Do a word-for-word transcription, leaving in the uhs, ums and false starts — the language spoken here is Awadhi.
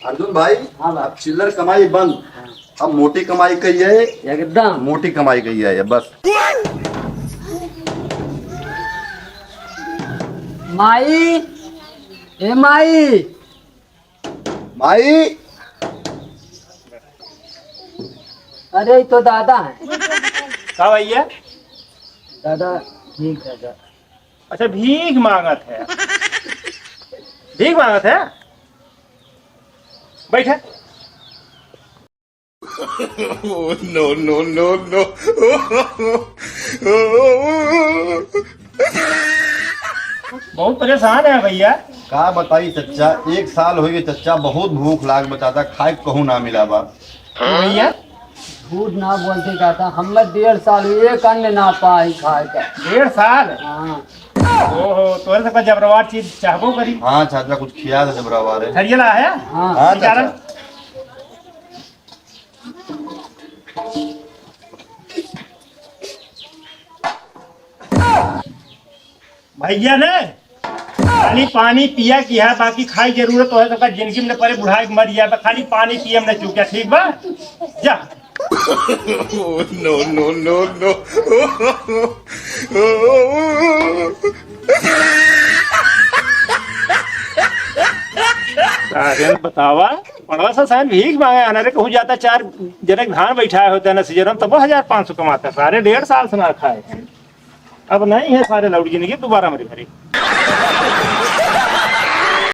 अर्जुन भाई, हाँ भाई। अब चिल्लर कमाई बंद, अब मोटी कमाई कही है, एकदम। मोटी कमाई कही है बस। माई, ए माई। माई। अरे, ई तो दादा है। का भैया? दादा, ठीक है दादा। अच्छा, भीख मांगत है। भीख मांगत है? बैठे। Oh, no, no, no, no। बहुत परेशान है भैया। का बताई चच्चा, एक साल होइ गए चच्चा, बहुत भूख लाग बा चच्चा, खाए कहूँ ना मिला बा। भैया, झूठ ना बोलते चाचा, हम डेढ़ साल हुए, एक अन्न ना पाई खाए का। डेढ़ साल? हाँ। ओहो, तोरे से कुछ जबरवार चीज चाहबो करी। हाँ चाचा, कुछ खिया दे जबरवार है। थरिया ला है? हाँ। हाँ बेचारा। चाचा। भैया ने खाली पानी पिया की है, बाकी खाई जरूरत तो है, तो का जिंदगी में परे बुढ़ाई मर गया, तो खाली पानी पिए में चूक गया, ठीक बा? जा। Oh, no, no, no, no। अरे बतावा, बड़वा सा साइन भीख मांगे आना रे, कहूँ जाता चार जने के धान बैठाए होते ना सीजन में, तब हजार पाँच सौ कमाता, सारे डेढ़ साल से ना खाए। अब नहीं है, सारे लौट जिंदगी दोबारा मेरे घरे।